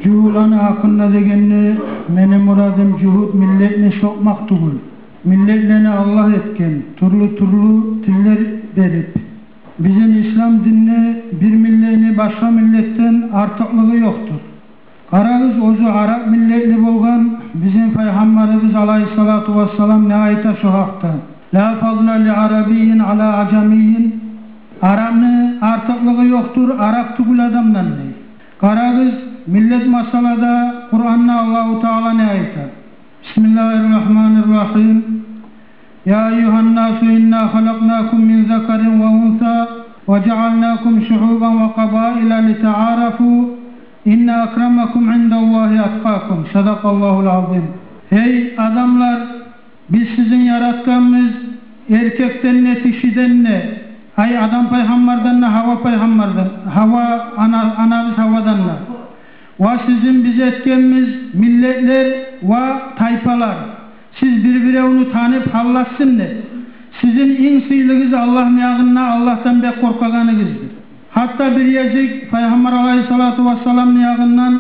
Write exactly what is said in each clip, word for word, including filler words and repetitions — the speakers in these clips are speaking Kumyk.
Жугьутланы гьакъында дегенде, мени мурадым жугьут миллетни шокъмакъ тюгюл. Миллетлени Аллагь этген, тюрлю-тюрлю тиллер берип. Бизин ислам динде бир миллетни башгъа миллетден артыкълыгъы ёкъдур. Къарагъыз, оьзю араб миллетли болгъан бизин Пайхаммарыбыз алайгьиссалату вассалам не айта шо гьакъда? «Ла фадла ли арабиййин ала ажамиййин». Арабны артыкълыгъы ёкъдур араб тюгюл адамдан, дей. Къарагъыз, миллет масъалада Къуранда Аллагьу Таала не айта? Бисмиллагьир рагьманир рагьим. «Я айюгьан насу инна халакънакум мин закарин ва унса ва жаалнакум шуъубан ва къабаила литаарафу. Инна акрамакум индаллагьи аткъакум». Садакъаллагьул азим. Гьей адамлар, биз сизин яратгъанбыз эркекден де, тишиден де, ай, Адам пайхаммардан да, Гьава пайхаммардан, Гьава ана-, анабыз Гьавадан да. Ва сизин биз этгенбиз миллетлер ва тайпалар, сиз бир-биревню танып гьаллашсын деп. Сизин инг сыйлыгъыз Аллагьны ягъында, Аллагьдан бек къоркъагъаныгъыздыр. Гьатта бир гезик Пайхаммар алайгьиссалату вассаламны ягъындан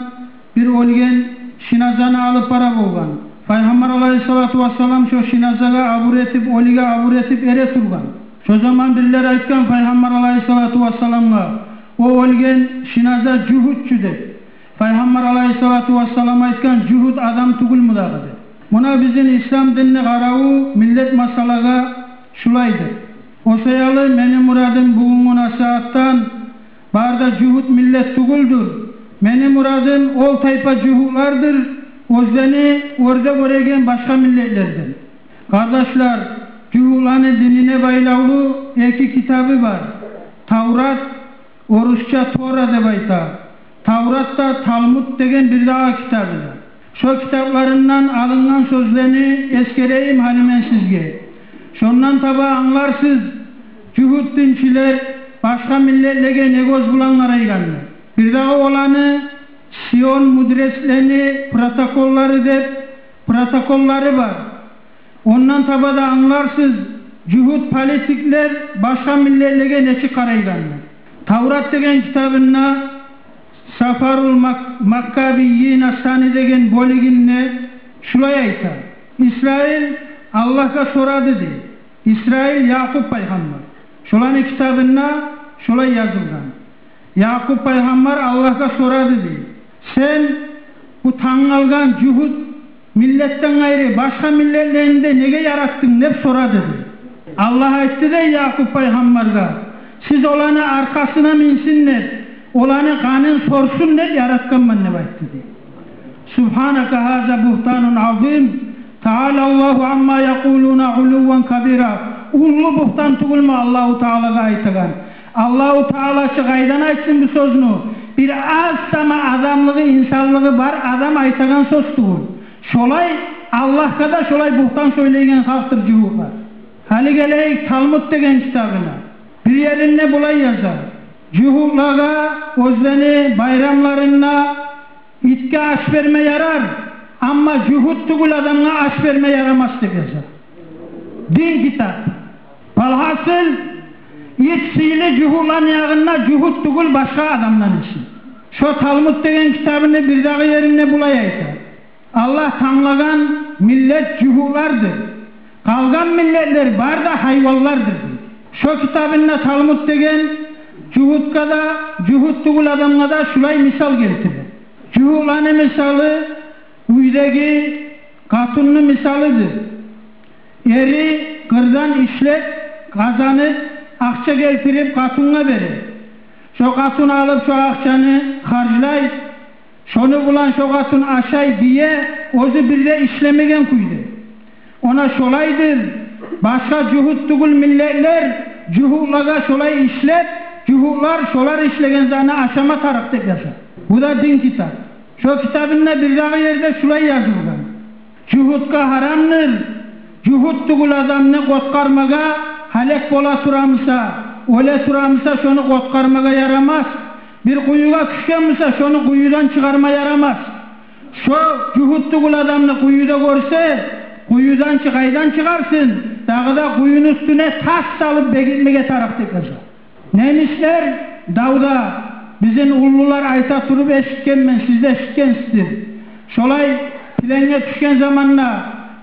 бир оьлген шиназаны алып бара болгъан. Пайхаммар алайгьиссалату вассалам шо шиназагъа абур этип, оьлюге абур этип эре тургъан. Шо заман бирлер айтгъан Пайхаммар алайгьиссалату вассаламгъа: «О оьлген шиназа жугьутчу», – деп. Пайхаммар алайгьиссалату вассалам айтгъан: «Жугьут адам тюгюлмю дагъы?» – деп. Муна бизин ислам динни къараву миллет масъалагъа шулайдыр. О саялы мени мурадым бугюнгю насигьатдан бары да жугьут миллет тюгюлдюр. Мени мурадым ол тайпа жугьутлардыр, оьзлени оьрде гёреген башгъа миллетлерден. Къардашлар, жугьутланы динине байлавлу эки китабы бар. Таврат, орусча Тора деп айта, Таврат да, Талмуд деген бир дагъы китабы да. Шо китапларындан алынгъан сёзлени эсгерейим гьали мен сизге. Шондан таба англарсыз жугьут динчилер башгъа миллетлеге не гёз булан къарайгъанны. Бир дагъы оланы сион мудреслени протоколлары деп протоколлары бар. Ондан таба да англарсыз жугьут политиклер башгъа миллетлеге нечик къарайгъанны. Таврат деген китабында Сафарул Мак-, Маккабиййин ас-Сани деген бёлюгюнде шулай айта: «Исраил Аллагьгъа сорады», – дей. Исраил, Якъуб пайхаммар. Шоланы китабында шолай язылгъан. Якъуб пайхаммар Аллагьгъа сорады, дей: «Сен бу тангалгъан жугьут миллетден къайры башгъа миллетлени де неге яратдынг?» – деп сорады, дей. Аллагь айтды, дей, Якъуб пайхаммаргъа: «Сиз оланы аркъасына минсин деп, оланы къанын сорсун деп яратгъанман», – деп айтды, дей. Субгьанака, гьаза бугьтанун азим. Таалаллагьу амма якъулуна улувван кабира. Уллу бугьтан тюгюлмю Аллагьу Таалагъа айтагъан? Аллагьу Таала чы къайдан айтсын бу сёзню? Бир аз сама адамлыгъы, инсанлыгъы бар адам айтагъан сёз тюгюл. Шолай Аллагьгъа да шолай бугьтан сёйлейген халкъдыр жугьутлар. Гьали гелейик Талмуд деген китабына. Бир еринде булай яза: «Жугьутлагъа оьзлени байрамларында итге аш берме ярар, амма жугьут тюгюл адамгъа аш берме ярамас», – деп яза. Дин китап. Валгьасыл, ит сыйлы жугьутланы ягъында жугьут тюгюл башгъа адамдан эсе. Шо Талмуд деген китабыны бир дагъы еринде булай айта: «Аллагь танглагъан миллет жугьутлардыр. Къалгъан миллетлер бары да гьайванлардыр», – дей. Шо китабында Талмуд деген жугьутгъа да, жугьут тюгюл адамгъа да шулай мисал гелтире. Жугьутланы мисалы уьйдеги къатынны мисалыдыр. Эри къырдан ишлеп, къазанып, акъча гелтирип къатынгъа бере. Шо къатын алып шо акъчаны харжлай. Шону булан шо къатын ашай, бие, оьзю бир де ишлемеген кюйде. Она шолайдыр башгъа жугьут тюгюл миллетлер, жугьутлагъа шолай ишлеп, жугьутлар шолар ишлеген затны ашама тарыкъ деп яза. Бу да дин китап. Шо китабында бир дагъы ерде шулай язылгъан: «Жугьутгъа гьарамдыр жугьут тюгюл адамны къутгъармагъа, гьалек бола турамыса, оьле турамыса, шону къутгъармагъа ярамас. Бир къуюгъа тюшгенмиса, шону къуюдан чыгъарма ярамас. Шо жугьут тюгюл адамны къуюда гёрсе, къуюдан чы-, къайдан чыгъарсын, дагъы да къуюну уьстюне таш салып бегитмеге тарыкъ», – деп яза. Немислер давда Бизин уллулар айта туруп эшитгенмен, сиз де эшитгенсиздир. Шолай пленге тюшген заманда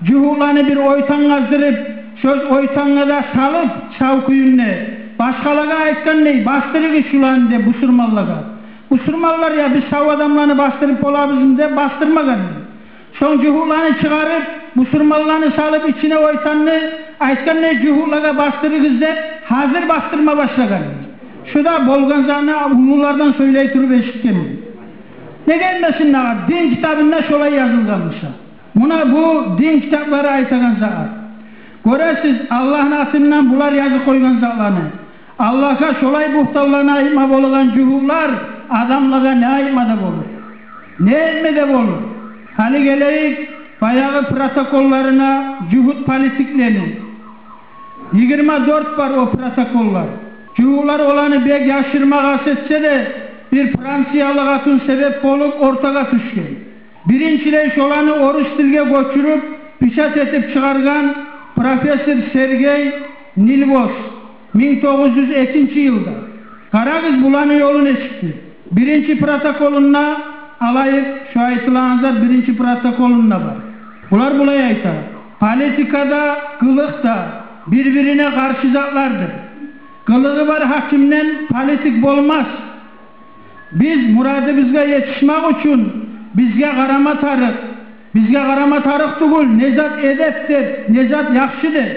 жугьутланы бир ойтангъа аздырып, шо ойтангъа да салып, сав кюйюнде, башгъалагъа айтгъан дей: «Басдырыгъыз шуланы», — деп, бусурманлагъа. Бусурманлар: «Я, биз сав адамланы басдырып болабызмы?» — деп, басдырмагъан. Сонг жугьутланы чыгъарып, бусурманланы салып ичине ойтанны, айтгъан дей: «Жугьутлагъа басдырыгъыз», — деп, гьазир басдырма башлагъан. Шу да болгъан затны уллулардан сёйлей туруп эшитгенмен. Неге этмесин дагъы, дин китабында шолай язылгъанмыша. Муна бу дин китаплары айтагъан зат. Гёресиз, Аллагьны атындан булар язып къойгъан затланы. Аллагьгъа шолай бугьтанланы айтма болагъан жугьутлар адамлагъа не айтма да болур, не этме де болур? Гьали гелейик баягъы протоколларына, жугьут политиклени. Йигирма дёрт бар о протоколлар. Жугьутлар оланы бек яшырмагъа сетсе де, бир франциялы къатын себеп болуп ортагъа тюшген. Биринчилей шоланы орус тилге гёчюрюп, печать этип чыгъаргъан профессор Сергей Нильвос, минг тогъуз юз экинчи йылда. Къарагъыз, буланы ёлу нечикдир. Биринчи протоколунда, алайыкъ, шо айтылагъан зат биринчи протоколунда бар. Булар булай айта: политика да, къылыкъ да бир-бирине къаршы затлардыр. Къылыгъы бар гьакимден политик болмас. Биз мурадыбызгъа етишмек учун бизге къарама тарыкъ. Бизге къарама тарыкъ тюгюл, не зат эдеп деп, не зат яхшы деп.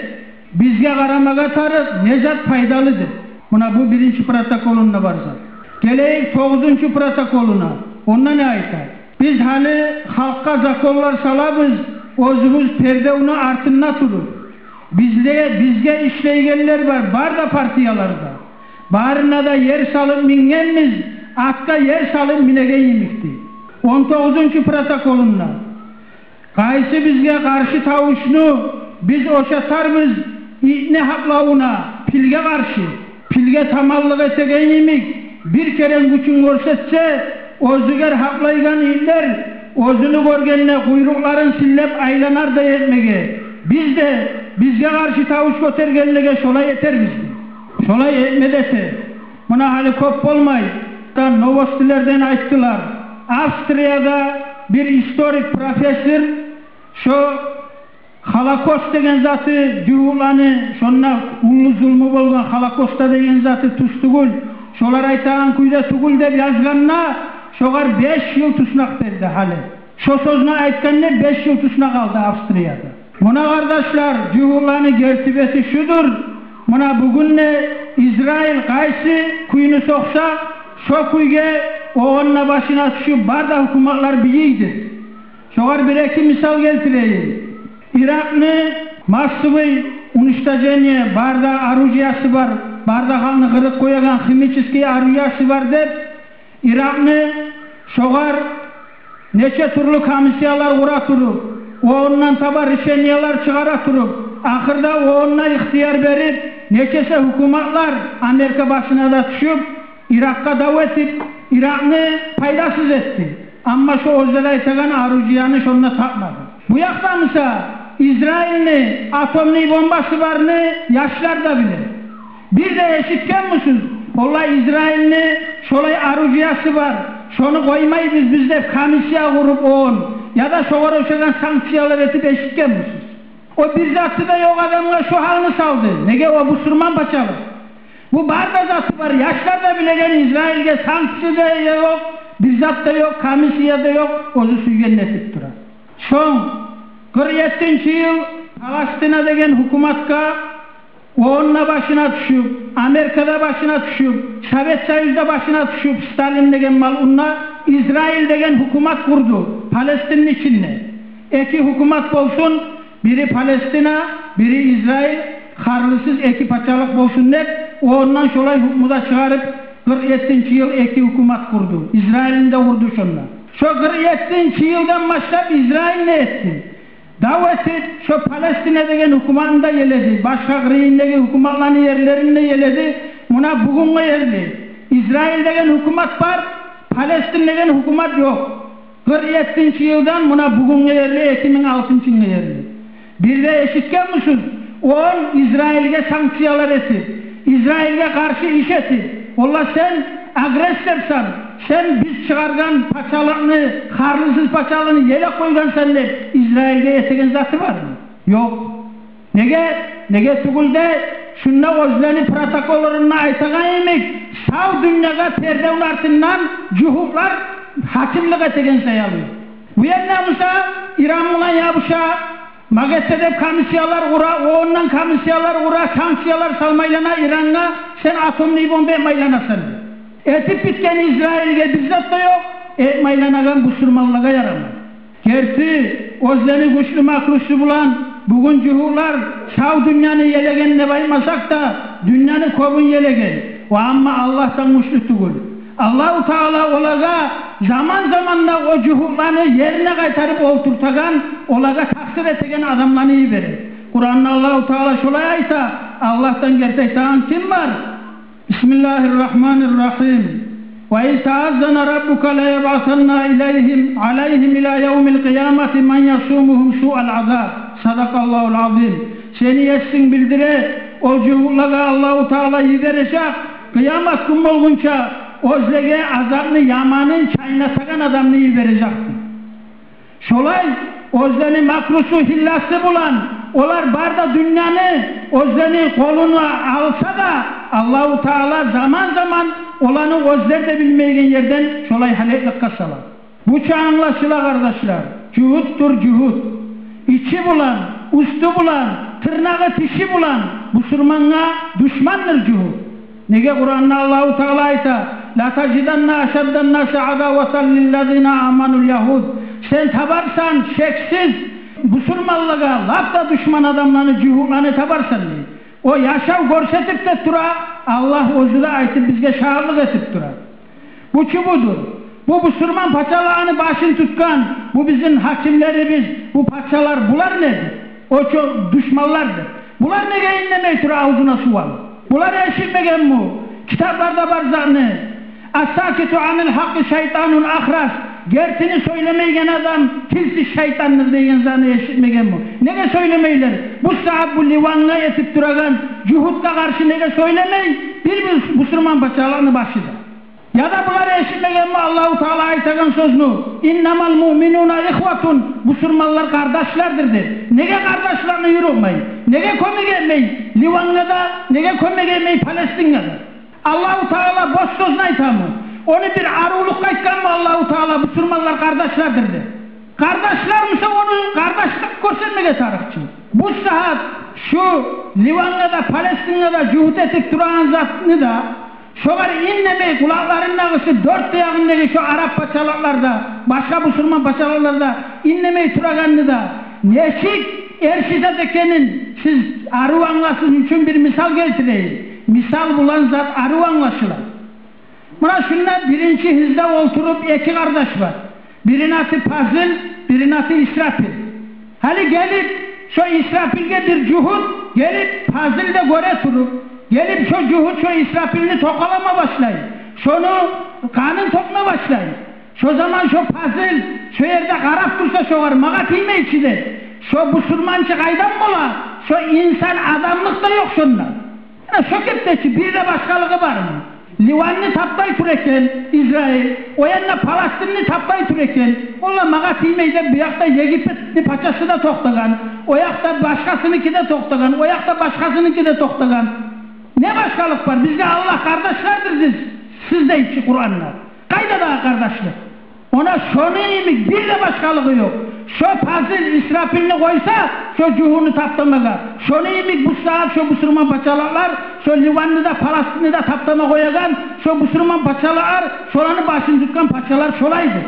Бизге къарамагъа тарыкъ, не зат пайдалы деп. Муна бу биринчи протоколунда бар зат. Гелейик тогъузунчу протоколуна. Онда не айта? Биз гьали халкъгъа законлар салабыз, оьзюбюз пердевню артында туруп. Бизде, бизге ишлейгенлер бар, бар да партияларда. Барына да ер салып мингенбиз, атгъа ер салып минеген йимикди. Он тогъузунчу протоколунда: къайсы бизге къаршы тавушну биз ошатарбыз итни гьаплавуна, пилге къаршы. Пилге таманлыкъ этеген йимик, бир керен гючюн гёрсетсе, оьзюгер гьаплайгъан итлер оьзюню гёргенде къуйрукъларын силлеп айланардай этмеге, биз де бизге къаршы тавуш гётергенлеге шолай этербиз. Шолай этме десе, муна гьали кёп болмай, да новостилерден айтдылар. Австрияда бир историк профессор шо Холокост деген заты, жугьутланы, шонда уллу зулму болгъан Холокостда деген заты тюз тюгюл, шолар айтагъан кюйде тюгюл деп язгъанда, шогъар беш йыл туснакъ берди гьали. Шо сёзню айтгъанда беш йыл туснакъ алды Австрияда. Муна, къардашлар, жугьутланы герти бети шудур. Муна бугюн де Израиль къайсы кюйню сокъса, шо кюйге огъунда башына тюшюп, бар да гьукуматлар бийийди. Шогъар бир-эки мисал гелтирейим. Иракны массовый уничтожение, бар да оружиеси бар, бар да халкъны къырып къоягъан химический оружиеси бар деп, Иракны шогъар нече тюрлю комиссиялар къура туруп, ООН-дан таба решениялар чыгъара туруп, ахырда ООН-да ихтияр берип, нечесе гьукуматлар Америка башына да тюшюп, Иракъгъа дав этип, Иракны пайдасыз этди. Амма шо оьзлер айтагъан оружиени шонда тапмады. Бу якъда буса Израильни атомный бомбасы барны яшлар да биле. Бир де эшитгенмисиз, олла Израильни шолай оружиеси бар, шону къоймайбыз биз деп комиссия къуруп ООН, яда шогъар ошагъан санкциялар этип эшитгенмисиз? О бир заты да ёкъ адамгъа шо гьалны салды. Неге, о бусурман пачалыкъ. Бу бар да заты бар, яшлар да билеген, Израильге санкция да ёкъ, бир зат да ёкъ, комиссия да ёкъ, оьзю сюйгенни этип тура. Сонг, къыркъ еттинчи йыл Палестина деген гьукуматгъа ООН да башына тюшюп, Америка да башына тюшюп, Совет Союз да башына тюшюп, Сталин деген малъун да Израиль деген гьукумат къурду Палестинни ичинде. Эки гьукумат болсун, бири Палестина, бири Израиль, харлысыз эки пачалыкъ болсун деп, ООН-дан шолай гьукму да чыгъарып, къыркъ еттинчи йыл эки гьукумат къурду. Израильни де къурду шонда. Шо къыркъ еттинчи йылдан башлап Израиль не этди? Дав этип, шо Палестина деген гьукуматны да еледи, башгъа къырыйындагъы гьукуматланы ерлерин де еледи. Муна бугюнге ерли Израиль деген гьукумат бар, Палестин деген гьукумат ёкъ. Къыркъ еттинчи йылдан муна бугюнге ерли, эки минг алтынчы йылгъа ерли. Бир де эшитгенмисиз, ООН Израильге санкциялар этип, Израильге къаршы иш этип? Олла сен агрессорсан, сен биз чыгъаргъан пачалыкъны, харлысыз пачалыкъны елеп къойгъансан деп Израильге этеген заты бармы? Ёкъ. Неге? Неге тюгюл де, шунда оьзлени протоколларында айтагъан йимик, сав дюньягъа пердевню артындан жугьутлар гьакимлик этеген саялы. Бу ерде буса Иран булан ябуша, МАГАТЭ деп комиссиялар къура, ООН-дан комиссиялар къура, санкциялар салма айлана Ирангъа, сен атомный бомба этме айланасан. Этип битген Израильге бир зат да ёкъ, этме айланагъан бусурманлагъа ярамай. Герти, оьзлени гючлю макрусу булан бугюн жугьутлар сав дюньяны елеген деп айтмасакъ да, дюньяны кёбюн елеген. О амма Аллагьдан гючлю тюгюл. Аллагьу Таала олагъа заман-заманда о жугьутланы ерине къайтарып олтуртагъан, олагъа такъсыр этеген адамланы йибере. Къуранда Аллагьу Таала шолай айта, Аллагьдан герти айтагъан ким бар? بسم الله الرحمن الرحيم. وإذ تأذن ربك ليبعثن إليهم، عليهم إلى يوم القيامة من يسومهم سوء العذاب. صدق الله العظيم. Сени Есинг билдире, о жугьутлагъа Аллагьу Таала йибережек, къыямат гюн болгъунча оьзлеге азапны яманын чайнатагъан адамны йибережек. Шолай оьзлени макрусу, гьилласы булан олар бары да дюньяны оьзлени къолуна алса да, Аллагьу Таала заман-заман оланы оьзлер де билмейген ерден шолай гьалекликге сала. Бу чу англашыла, къардашлар, жугьутдур жугьут. Ичи булан, уьстю булан, тырнагъы, тиши булан бусурмангъа душмандыр жугьут. Неге Къуранда Аллагьу Таала айта: لتجدن أشد الناس عداوة للذين آمنوا اليهود. Сен табарсан, шексиз, бусурманлагъа лап да душман адамланы, жугьутланы табарсан, дей. О яшав гёрсетип де тура, Аллагь оьзю де айтып, бизге шагьатлыкъ этип тура. Бу чу будур. Бу бусурман пачаланы башын тутгъан, бу бизин гьакимлерибиз, бу пачалар, булар недир? О чу душманлардыр. Булар неге иннемей тура авзуна сув алып? Булар эшитмегенми китапларда бар затны: الساكت عن الحق شيطان أخرس. Гертини сёйлемейген адам тилсиз шайтандыр деген затны эшитмегенми? Неге сёйлемейлер? Бу сагьат бу Ливангъа этип турагъан жугьутгъа къаршы неге сёйлемей бир бус-, бусурман пачалыкъны башы да? Яда булар эшитмегенми Аллагьу Таала айтагъан сёзню: إنما المؤمنون إخوة, бусурманлар къардашлардыр деп? Неге къардашлыкъны юрютмей? Неге кёмек этмей Ливангъа да, неге кёмек этмей Палестингъа да? Аллагьу Таала бос сёзню айтамы? Ону бир арувлукъгъа айтгъанмы Аллагьу Таала, бусурманлар къардашлардыр деп? Къардашлар буса, ону къардашлыкъ гёрсетмеге тарыкъ чы. Бу сагьат шу Ливангъа да, Палестингъа да жугьут этип турагъан затны да, шогъар иннемей, къулакъларын да къысып, дёрт де ягъындагъы шо арап пачалыкълар да, башгъа бусурман пачалыкълар да иннемей турагъанны да нечик эрши зат экенин сиз арив англашыгъыз учун бир мисал гелтирейим. Мисал булан зат арив англашыла. Муна шунда биринчи гьызда олтуруп эки къардаш бар. Бирини аты Пазил, бирини аты Исрапил. Гьали гелип, шо Исрапилге бир жугьут гелип, Пазил де гёре туруп, гелип шо жугьут шо Исрапилни токъалама башлай. Шону къанын тёкме башлай. Шо заман шо Пазил шо ерде къарап турса шогъар, магъа тиймей чи деп. Шо бусурманчы къайдан бола? Шо инсан адамлыкъ да ёкъ шонда. Муна шо кепде чи, бир де башгъалыгъы бармы? Ливанны таптап тура экен Израиль, о янда Палестинни таптап тура экен. Олар магъа тиймей деп, бу якъда Египетни пачасы да токътагъан, о якъда башгъасыныки де токътагъан, о якъда башгъасыныки де токътагъан. Не башгъалыкъ бар? Бизге Аллагь къардашлардыр, сиз, сиз дей чи Къуранда. Къайда дагъы къардашлыкъ? Она шону йимик бир де башгъалыгъы ёкъ. Шо Пазил Исрапилни къойса шо жугьутну таптамагъа, шону йимик бу сагьат шо бусурман пачалыкълар, шо Ливанны да, Палестинни де таптама къоягъан шо бусурман пачалыкълар, шоланы башын тутгъан пачалар шолайдыр.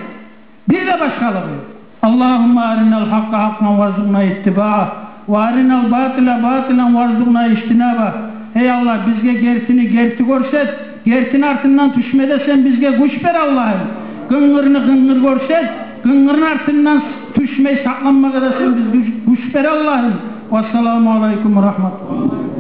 Бир де башгъалыгъы ёкъ. اللهم أرنا الحق حقا وارزقنا اتباعه، وأرنا الباطل باطلا وارزقنا اجتنابه. Гьей Аллагь, бизге гертини герти гёрсет, гертини артындан тюшме де сен бизге гюч бер, Аллагьым. Къынгырны къынгыр гёрсет, къынгырны артындан тюшмей сакъланмагъа да сен бизге гюч, гюч бер, Аллагьым. Вассаламу алайкум ва рагьматуллагь.